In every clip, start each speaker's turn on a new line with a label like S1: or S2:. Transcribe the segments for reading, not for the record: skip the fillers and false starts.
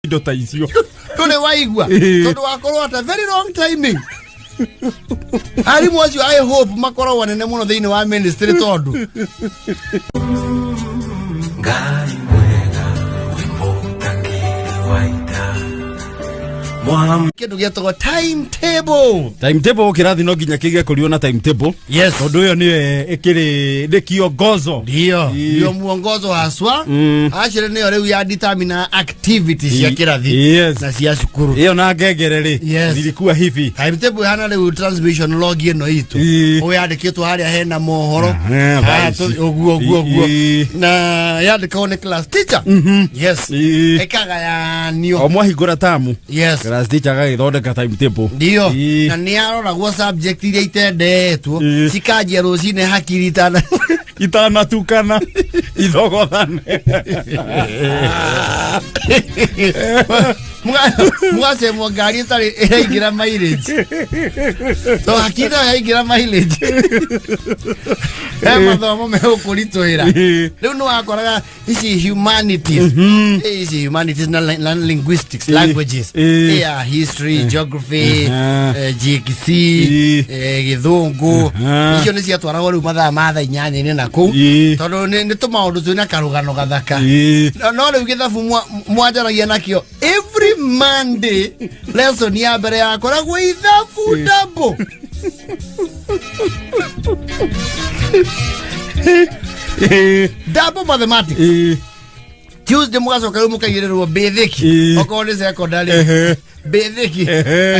S1: Indo ta icio.
S2: Ndũrĩ waigua. Tondũ wakorwo at a very wrong timing. Arimũ acio, I hope makoragwo anene mũno thĩinĩ wa ministry, tondũ
S3: Ngai mwega wĩ mũtangĩri wa ita Mwam
S2: kĩndũ gĩetagwo timetable.
S1: Timetable kĩrathi no nginya kĩgĩe kũrio na timetable.
S2: Yes.
S1: Tondũ ĩyo nĩyo ĩkĩrĩ nĩ kiongozo.
S2: Ndio, ndio muongozo haswa. Actually nĩyo rĩu ya determine activity cia kĩrathi na cia cukuru.
S1: Ĩyo na ngengere rĩ, zilikuwa hivi.
S2: Timetable ihana rĩu transmission log ĩno itũ. Ũyũ yandĩkĩtwo harĩa hena mohoro.
S1: Aha,
S2: Haha
S1: thaa ici.
S2: ũguo ũguo ũguo. Na yandĩkagwo nĩ class teacher. Yes. Ĩkagayanio.
S1: O mwahingũra tamu, class teacher agagĩthondeka timetable.
S2: Ndio. Na nĩ aroragwo subject iria itendetwo cikanjia rũcinĩ hakiri itana
S1: Itanatukana ithogothane.
S2: Mugacemwo ngari ĩtarĩ ĩraingĩra mileage, to hakiri nayo yaingĩra mileage, he mathomo megũkũritũhĩra. Rĩu nĩ wakoraga ici humanities, ici humanities na linguistics, languages, ya history, geography, GKC, gĩthũngũ, icio nĩ ciatwaragwo rĩu mathaa ma thaa inyanya-inĩ na kũu, tondũ nĩ tũmaũndũ twĩna karũgano gathaka. No rĩu gĩthabu mwanjaragia nakĩo every Monday, lesson ya mbere yakoragwo ithabu double. Double mathematics. Tuesday mũgacoka rĩu mũkaigĩrĩrwo basic, okorwo nĩ secondary, basic,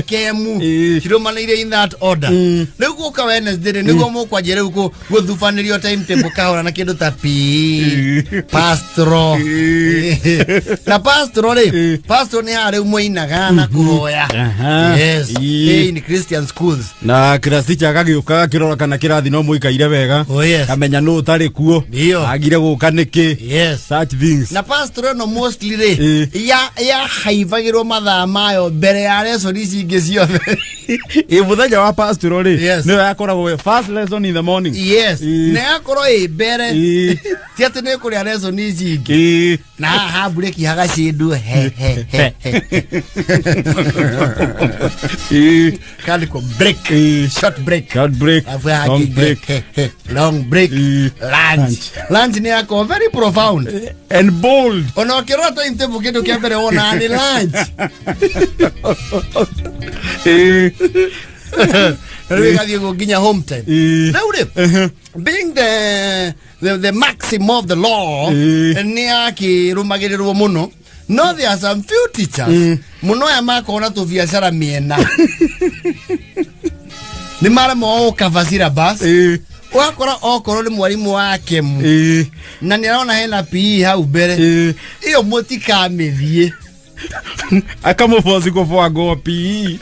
S2: kemu, cirũmanĩire in that order. Rĩu gũka Wednesday rĩ, nĩguo mũkwanjia rĩu gũthubanĩrio timetable kahora na kĩndũ ta PE, pastoral. Na pastoral rĩ, pastoral nĩ haha rĩu mwainaga na kũhoya. Yes. In Christian schools.
S1: Na class teacher agagĩũka agakĩrora kana kĩrathi no mũikaire wega.
S2: Oh, yes.
S1: Kamenya nũ ũtarĩ kuo.
S2: Ndio.
S1: Agire gũka nĩkĩ. Such things.
S2: Na pastoral ĩno mostly rĩ, ya haivagĩrwo mathaa mayo mbere ya lesson ici ingĩ ciothe.
S1: Ĩ, mũthenya wa pastoral rĩ, nĩyo yakoragwo first lesson in the morning.
S2: Yes. Na yakorwo ĩ mbere, ti atĩ nĩ kũrĩa lesson ici ingĩ. Na haha break hagacindwo he he he he. Kandĩkwo break, short break.
S1: Short break.
S2: Alafu
S1: Long
S2: hangĩ
S1: break.
S2: he, he, long break. Lunch. Lunch nĩ yakorwo very profound
S1: and bold.
S2: Ona ũkĩrora timetable, kĩndũ kĩa mbere wonaga nĩ lunch. Rĩu ĩgathiĩ ũguo nginya home time. Rĩu rĩ, being the maxim of the law, nĩ yakĩrũmagĩrĩrwo mũno, no there are some few teachers mũno aya makorwo na tũbiacara mĩena, nĩ maremwo gũkava syllabus. Ũgakora okorwo nĩ mwarimũ wa kemu na nĩ arona hena PE hau mbere, ĩyo mũtikamĩthiĩ.
S1: Akamũboci kũbwangwo PE.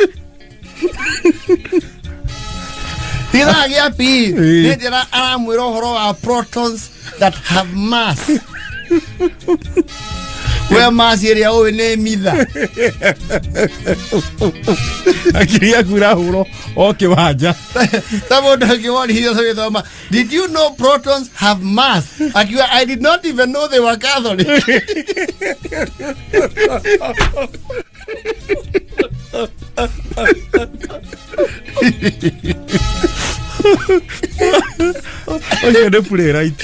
S2: Gĩthaa gĩa PE nĩ njĩra aramwĩra ũhoro wa protons that have mass, we mass ĩrĩa ũĩ nĩ mitha.
S1: Akiri yaku irahũrwo o kĩwanja.
S2: Ta mũndũ angĩworithio tũgĩthoma, "Did you know protons have mass?" Akiuga, "I did not even know they were Catholic."
S1: Ũcio nĩ playwright.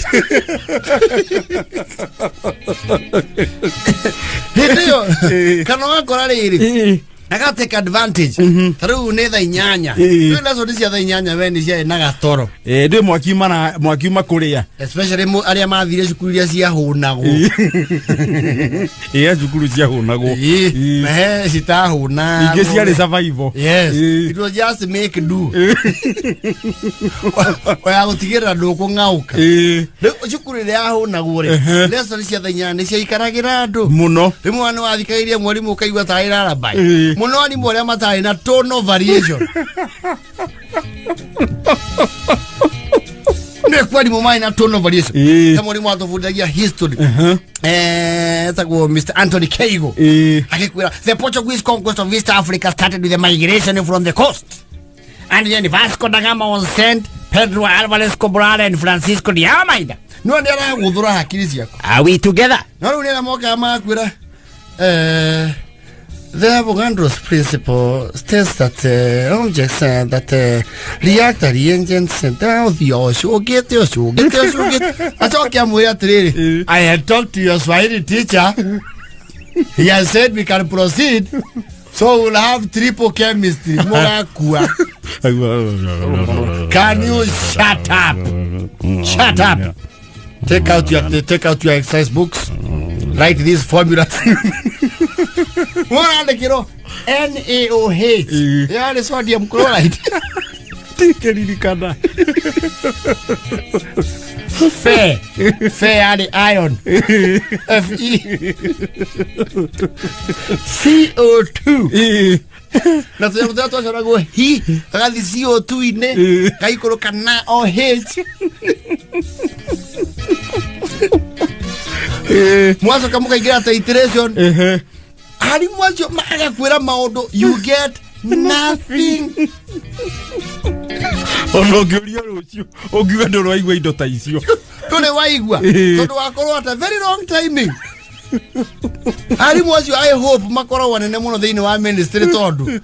S2: Hĩndĩ ĩyo kana ũgakora rĩrĩ aga take advantage, ta rĩu nĩ thaa 8. Rĩu lesson cia thaa 8 we nĩ ciarĩ na gatoro.
S1: Ĩ, ndĩ mwakiuma na mwakiuma kũrĩa.
S2: Especially arĩa mathire cukuru iria ciahũnagwo.
S1: Ĩ, cukuru ciahũnagwo.
S2: Na he citahũnagwo.
S1: Ingĩ ciarĩ survival.
S2: Yes. It was just make do oya gũtigĩrĩra ndũkũng'aũka. Rĩu cukuru ĩrĩa yahũnagwo rĩ, lesson cia thaa 8 nĩ ciaikaragĩra andũ
S1: mũno.
S2: Rĩmwe nĩ wathikagĩria mwarimũ ũkaigua tarĩ rarabai. Mũno arimũ arĩa matarĩ na tonal variation, nĩ kwarimũ marĩ na tonal variation. Ta mwarimũ watũbundithagia history, etagwo Mr Anthony Keigo, akikwira, "The Portuguese conquest of East Africa started with the migration from the coast, and then Vasco da Gama was sent, Pedro Alvarez Cabral and Francisco de Almeida." No nĩ aragũthũra hakiri ciaku.
S1: Are we together?
S2: No rĩu nĩ arĩa mokaga magakwĩra, The Avogadro's principle states that objects that react reagents ũgĩte ũcio ũgĩte ũcio ũgĩte acoke amwĩre atĩrĩrĩ, I had talked to your Swahili teacher. He has said we can proceed, so we'll have triple chemistry. Mũgakua. Can you shut up? Shut up. Take out your exercise books. Write these formulas. Mwarandĩkĩrwo NaOH. Yarĩ sodium chloride.
S1: Ndingĩririkana.
S2: Fe. Fe yarĩ iron. Fe. CO2. Na tũnyamũ tũrĩa twacoragwo hi gagathi CO2-inĩ gaikũrũka na OH. Mwacoka mũkaingĩra titration. Arimũ acio magakwĩra maũndũ you get nothing.
S1: Ona ũngĩũria rũciũ ũngiuga ndũrĩ waigua indo ta icio.
S2: Ndũrĩ waigua tondũ wakorwo at a very wrong timing. Arimũ acio I hope makoragwo anene mũno thĩinĩ wa ministry, tondũ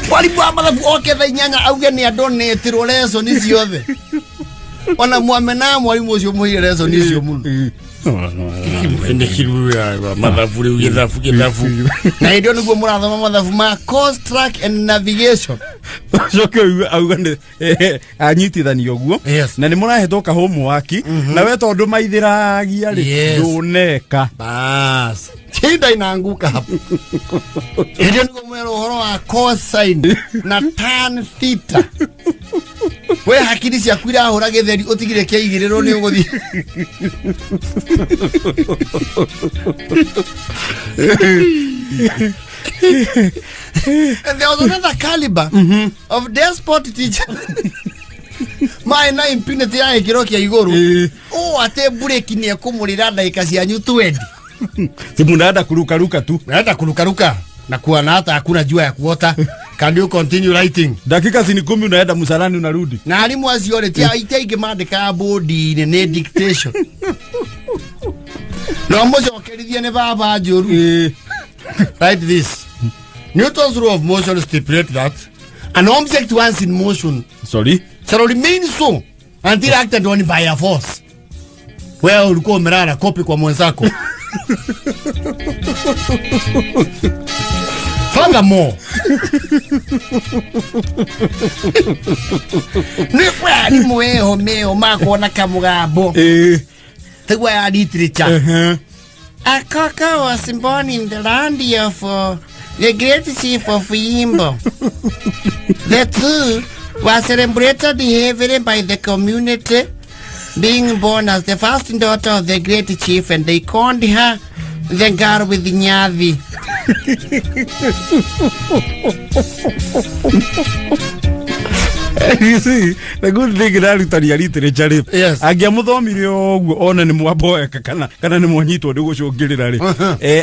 S2: mwarimũ wa mathabu oke thaa 8 auge nĩ adonatirwo lesson ciothe. Ona mwamena mwarimũ ũcio mũhire lesson icio mũno mathabu rĩu gĩthabu gĩthabu na hĩndĩ ĩyo nĩguo mũrathoma mathabu ma coast track and navigation.
S1: Coke auga nĩ anyitithania ũguo.
S2: Yes.
S1: Na nĩ mũrahetwo ka homework na we tondũ maithĩragia rĩ,
S2: Yes.
S1: ndũneka.
S2: Bas, shinda inaanguka hapo. Hĩndĩ ĩyo nĩguo mwera ũhoro wa cosine na tan theta. We hakiri ciaku irahũra gĩtheri ũtigire kĩaigĩrĩrwo nĩ ũgũthiĩ. And there was another caliber of despot teacher. Maĩ na impunity ya gĩkĩro kĩa igũrũ. Ũũ atĩ mburĩki nĩ ekũmũrĩra ndagĩka cianyu 20.
S1: Si munaenda kurukaruka tu.
S2: Naenda kurukaruka na kuona hata hakuna jua ya kuota. Can you continue writing?
S1: Dakika si ni 10 unaenda msalani unarudi.
S2: Na arimũ acio rĩ, ti aingĩ mandĩkaga bodi-inĩ, nĩ dictation. No mũcokerithie nĩ baba njũru. Write this. Newton's law of motion stipulate that an object once in motion
S1: Sorry.
S2: shall remain so until acted on by a force. Wewe ulikuwa umelala, kopi kwa mwenzako. Furthermore, nĩ kwĩ arimũ eho meo makona kamũgambo tiguo ya literature. Akaka was born in the land of the great chief of Imbo. The two was celebrated heavily by the community, being born as the first daughter of the great chief, and they called her the girl with Nyathi.
S1: You see, the good thing ndarutani a literature rĩ,
S2: Yes.
S1: angĩamũthomire ũguo one nĩ mwamboeka kana nĩ mwanyitwo nĩ gũcũngĩrĩra rĩ,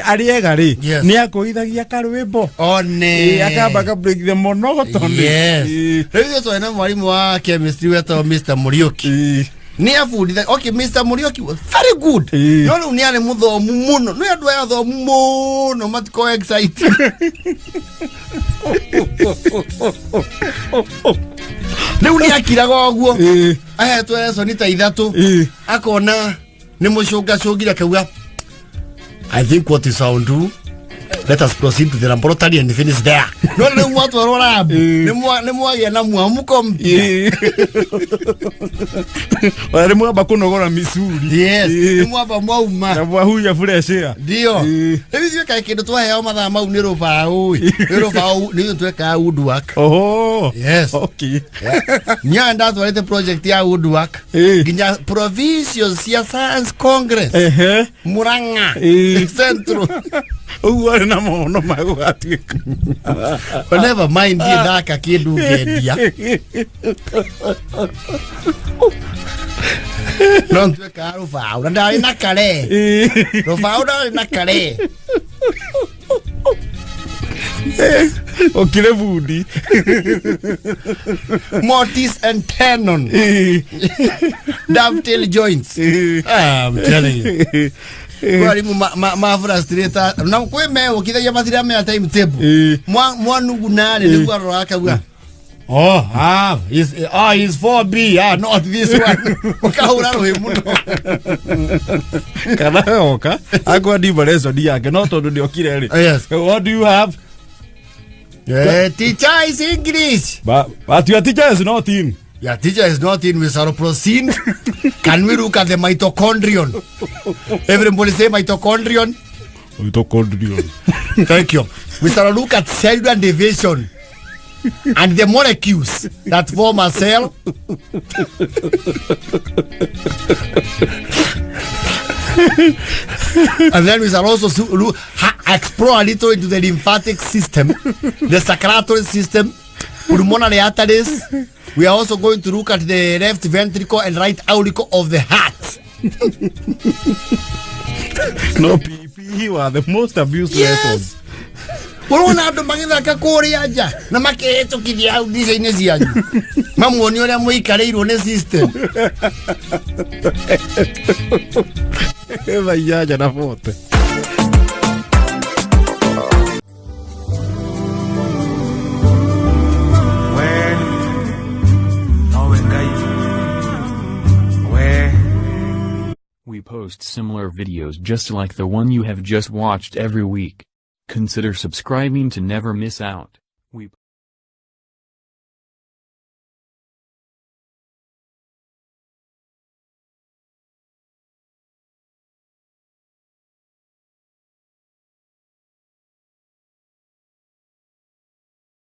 S1: arĩ ega rĩ,
S2: Yes.
S1: nĩ akũithagia karwĩmbo.
S2: One.
S1: Akamba ka break the monotony.
S2: Yes. Rĩu ithuĩ twarĩ na mwarimũ wa chemistry wetagwo Mr. Muriuki. Nĩ abunditha, okay, Mr. Muriuki was very good. No rĩu nĩ arĩ mũthomu mũno. Nĩ andũ aya athomu mũno matiko excited. Rĩu nĩ akiraga ũguo. Ahetwo lesson ta 3. Akona nĩ mũcũngacũngire akauga, I think what is sound do, let us proceed to the laboratory and finish there. No rĩu mwatwarwo lab nĩ mwagĩa na mwamũko mpya.
S1: Ona nĩ mwamba kũnogora micuri.
S2: Yes, nĩ mwamba mwauma.
S1: Na mwahuya fresh air.
S2: Ndio. Rĩu ithuĩ kaĩ kĩndũ twaheo mathaa mau nĩ rũbaũ ĩ. Nĩ rũbaũ nĩ twekaga woodwork.
S1: Oho.
S2: Yes.
S1: Okay.
S2: Nyoa ndatwarĩte project ya woodwork nginya provincial cia science congress. Murang'a. Central.
S1: Ũguo arĩ na maono ma gũgatuĩka.
S2: But never mind, ndiĩ ndaka kĩndũ ngendia. No ntuĩkaga rũbaũ na ndarĩ na kare. Rũbaũ ndarĩ na kare.
S1: Ũkire bundi.
S2: Mortise and tenon. Dovetail joints. Ah, I'm telling you. Kwĩ arimũ ma frustrate na kwĩ meũkithagia matiramenya timetable.
S1: Ĩĩ.
S2: Mwanugunarĩ nĩguo arora akauga, "Oh, ah, is 4B, ah, not this one." Ũkahũra rũhĩ mũno.
S1: Kana we oka akwa ndimba lesson yake no tondũ ndĩokire rĩ.
S2: Yes.
S1: What do you have?
S2: Teacher is English.
S1: But your teacher is not in.
S2: Your teacher is not in. We shall proceed. Can we look at the mitochondrion? Everybody say mitochondrion.
S1: Mitochondrion.
S2: Thank you. We shall look at cellular division and the molecules that form a cell. And then we shall also explore a little into the lymphatic system, the circulatory system, pulmonary arteries. We are also going to look at the left ventricle and right auricle of the heart.
S1: No PPE were the most abused lessons.
S2: Ũrona andũ magĩthaka kũrĩa nja na makĩhĩtũkithia hau ndica-inĩ cianyu mamuoni ũrĩa mũikarĩirwo nĩ system.
S1: Thaa inyanya na 40.
S3: We nowe Ngai we.
S4: We post similar videos just like the one you have just watched every week. Consider subscribing to never miss out. We